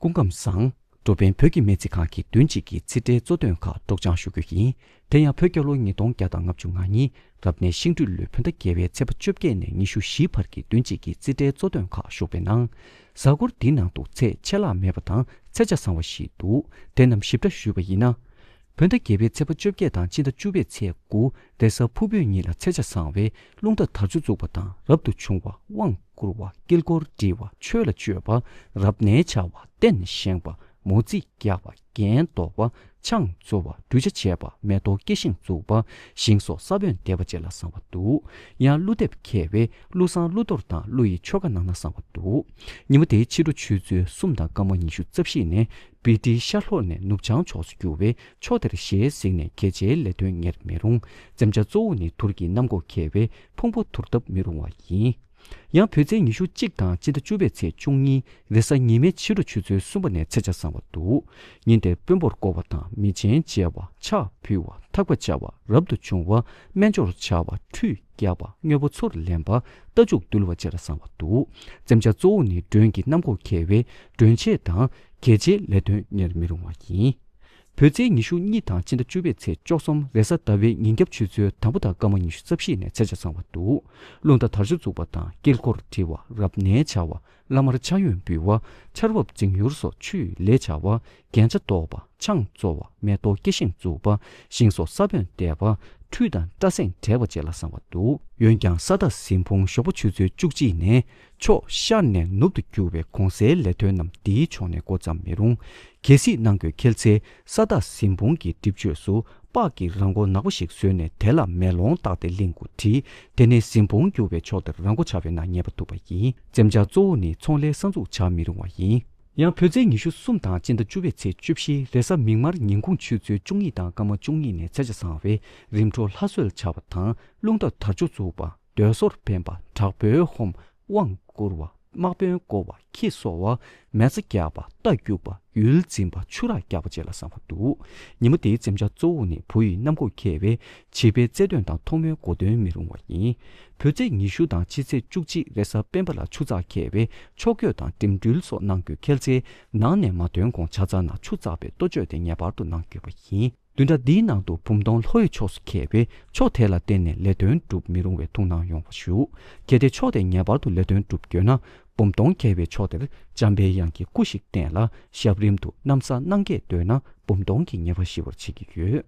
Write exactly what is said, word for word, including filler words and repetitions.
སྐུ་ཁམས་བཟང་། འགྲོ་ཕན་བོད་ཀྱི་སྨན་རྩིས་ཁང་གི་བདུན་གཅིག་གི་རྩིས་ཁྲའི་གཙོ་དོན་ཁག་སྒྲོག་སྦྱང་ཞུ་རྒྱུ་ཡིན། དེ་ཡང་བོད་རྒྱལ་ལོ་ཉིས་སྟོང་བརྒྱ་དང་ང་གཉིས། རབ་གནས་ཤིང་སྦྲུལ་ལོའི་བོད་ཟླ་བརྒྱད་པའི་ཚེས་པ་བཅོ་བརྒྱད་ནས་ཉི་ཤུ་བཞི་བར་གྱི་བདུན་གཅིག་གི་རྩིས་ཁྲའི་གཙོ་དོན་ཁག་ཞུགས་པའི་ནང་། གཟའ་འཁོར་འདིའི་ནང་དུ་ཚེས་ཆད་ལྷག་མེད་པ་དང་ཚེས་ཆ་བཟང་བ་ཞིག་འདུག་དེ་རྣམས་ཞིབ་ཕྲ་ཞུས་པ་ཡིན་ན། བོད་ཟླ་བརྒྱད་པའི་ཚེས་པ་བཅོ་བརྒྱད་དང་སྤྱི་ཟླ་བཅུ་པའི་ཚེས་དགུ། རེས་གཟའ་ཕུར་བུ་གཉིས་ལ་ཚེས་ཆ་བཟང་བས་རླུང་རྟ་དར་ལྕོག་འཛུགས་པ་དང་རབ་ཏུ་བྱུང་བ། དབང་བསྐུར་བ། དཀྱིལ་འཁོར་འབྲི་བ། ཆོས་ལ་སྤྱོད་པ། རབ་གནས་བྱ་བ། རྟེན་བཞེངས་པ། མོ་རྩིས་རྒྱག་པ། རྒྱན་འདོགས་པ། ཆང་བཙོ་བ། སྒྲུབ་བྱ་བྱེད་པ། མེ་ཏོག་སྐྱེ་ཤིང་འཛུགས་པ། ཞིང་སོགས་ས་བོན་འདེབས་པ་བཅས་ལ་བཟང་བ་འདུག་ཡང་ཀླུ་འདེབས་མཁས་པས་ཀླུ་བསང་ཀླུ་གཏོར་དང་ཀླུ་ཡི་ཆོ་ག་གནང་ན་བཟང་བ་འདུག་ཉིན་མོ་དེའི་ཕྱི་དྲོ་ཆུ་ཚོད་གསུམ་དང་སྐར་མ་ཉི་ཤུ་རྩ་བཞི་ནས་བི་ཏི་ཤར་ལྷོ་ནས་ནུབ་བྱང་ཕྱོགས་སུ་རྒྱུ་བས་ཕྱོགས་དེར་ཞལ་གཟིགས་ནས་གལ་ཆེའི་ལས་དོན་གཉེར་མི་རུང་། འཛེམ་བྱ་གཙོ་བོ་ནི་དུར་གྱི་གནམ་སྒོ་ཁེལ་བས་ཕུང་པོ་དུར་སྟབས་མི་རུང་བ་ཡིན། ཡང་བོད་ཚེས་ཉི་ཤུ་གཅིག་དང་སྤྱི་ཟླ་བཅུ་པའི་ཚེས་བཅུ་གཉིས། རེས་གཟའ་ཉི་མའི་ཕྱི་དྲོ་ཆུ་ཚོད་གསུམ་པ་ནས་ཚེས་ཆ་བཟང་བ་འདུག་ཉིན་དེར་དཔོན་པོར་བསྐོར་བ་དང་མི་ཆེན་མཇལ་བ། ཕྱག་ཕུལ་བ། ཐག་པ་བཅའ་བ། རབ་ཏུ་བྱུང་བ། སྨན་སྦྱོར་བྱ་བ། ཁྲུས་རྒྱག་པ། དངོས་པོ་ཚུར་ལེན་པ། རྟ་རྒྱུག་འདུལ་བ་བཅས་ལ་བཟང་བ་འདུག་འཛེམ་བྱ་གཙོ་བོ་ནི་མགྲོན་གྱི་གནམ་སྒོ་ཁེལ་བས་མགྲོན་ཆེད་དང་གལ་ཆེའི་ལས་དོན་གཉེར་མི་རུང་བ་ཡིན། བོད་ཚེས་ཉི་ཤུ་གཉིས་དང་སྤྱི་ཟླ་བཅུ་པའི་ཚེས་བཅུ་གསུམ། རེས་གཟའ་ཟླ་བའི་ཉིན་རྒྱབ་ཆུ་ཚོད་དང་པོ་དང་སྐར་མ་ཉི་ཤུ་རྩ་བཞི་ནས་ཚེས་ཆ་བཟང་བ་འདུག་རླུང་རྟ་དར་ལྕོག་འཛུགས་པ་དང་དཀྱིལ་འཁོར་འབྲི་བ། རབ་གནས་བྱ་བ། བླ་མར་ཕྱག་གཡོན་འབུལ་བ། ཆར་འབབ་འཛིང་ཡུར་སོགས་ཆུ་ཡི་ལས་བྱ་བ། རྒྱན་ཆ་གཏོར་བ། ཆང་བཙོ་བ། མེ་ཏོག་སྐྱེ་ཤིང་འཛུགས་པ། ཞིང་སོགས་ས་བོན་འདེབས་པ། ཁྲུས་དང་སྐྲ་སེང་བྲེག་པ་བཅས་ལ་བཟང་བ་འདུག་འོན་ཀྱང་ས་བདག་གཟིམ་དཔོན་ཞོགས་པ་ཆུ་ཚོད་བཅུ་གཅིག་ནས་ཕྱོགས་ཤར་ནས་ནུབ་ཏུ་རྒྱུ་བས་གོང་གསལ་ལས་དོན་རྣམས་འདིའི་ཕྱོགས་ནས་འགོ་བརྩམ་མི་རུང་། གལ་སྲིད་གནང་དགོས་འཁེལ་ཚེ་ས་བདག་གཟིམ་དཔོན་གྱི་སྒྲིབ་གཅོད་སུ་སྤགས་ཀྱི་ར་མགོ་ནག་པོ་ཞིག་བཟོས་ནས་དེ་ལ་མེ་ལོང་བཏགས་ཏེ་གླིང་དགུ་བྲིས། དེ་ནས་གཟིམ་དཔོན་རྒྱུ་བའི་ཕྱོགས་དེར་ར་མགོ་བྱ་བའི་ནང་ཉེས་པ་ཐུག་པ་ཡིན། འཛེམ་བྱ་གཙོ་བོ་ནི་ཚོང་ལས་གསར་འཛུགས་བྱ་མི་རུང་བ་ཡིན། ཡང་བོད་ཚེས་ཉི་ཤུ་གསུམ་དང་སྤྱི་ཟླ་བཅུ་པའི་ཚེས་བཅུ་བཞི། རེས་གཟའ་མིག་དམར་ཉིན་གུང་ཆུ་ཚོད་བཅུ་གཉིས་དང་སྐར་མ་བཅུ་གཉིས་ནས་ཚེས་ཆ་བཟང་བས་རིམ་གྲོ་ལྷ་གསོལ་བྱ་བ་དང་རླུང་རྟ་དར་ལྕོག་འཛུགས་པ། མདོས་ཟོར་འཕེན་པ། དྲག་པོའི་ཧོམ། དབང་བསྐུར་བ། དམག་དཔོན་བསྐོ་བ། ཁྱི་གསོ་བ། མེ་བཙའ་རྒྱག་པ། རྟ་རྒྱུག་པ། ཡུལ་འཛིན་པ། ཆུ་རགས་རྒྱག་པ་བཅས་ལ་བཟང་བ་འདུག་ཉིན་མོ་དེའི་འཛེམ་བྱ་གཙོ་བོ་ནི་བུ་ཡི་གནམ་སྒོ་ཁེལ་བས་བྱིས་པའི་བརྩེ་དོན་དང་ཐོག་མའི་གོ་སྟོན་མི་རུང་བ་ཡིན། བོད་ཚེས་ཉི་ཤུ་དང་སྤྱི་ཚེས་བཅུ་གཅིག། རེས་གཟའ་སྤེན་པ་ལ་ཆུ་ཚགས་ཁེལ་བས་ཕྱོགས་བསྐྱོད་དང་འགྲིམ་འགྲུལ་སོགས་གནང་དགོས་འཁེལ་ཚེ་ནང་ནས་མ་ཐོན་གོང་ཇ་ཚ་ནང་ཆུ་བཙགས་པའི་ལྟོ་བཅོས་དེ་ངེས་པར་དུ་གནང་དགོས་པ་ཡིན། བདུན་ཕྲག་འདིའི་ནང་དུ་བུམ་སྟོང་ལྷོ་ཡི་ཕྱོགས་སུ་ཁེལ་བས་ཕྱོགས་དེ་ལ་བརྟེན་ནས་ལས་དོན་སྒྲུབ་མི་རུང་བའི་ཐུགས་སྣང་ཡོང་བ་ཞུ། གལ་ཏེ་ཕྱོགས་དེ་ངེས་པར་དུ་ལས་དོན་སྒྲུབ་དགོས་ན། བུམ་སྟོང་ཁེལ་བའི་ཕྱོགས་དེར་འཇམ་པའི་དབྱངས་ཀྱི་སྐུ་ཞིག་བསྟན་ལ་ཞབས་རིམ་དུ་ན་བཟའ་གནང་སྐྱེས་འདོད་ན་བུམ་སྟོང་གི་ཉེས་པ་ཞི་བར་བྱེད་ཀྱི་ཡོད།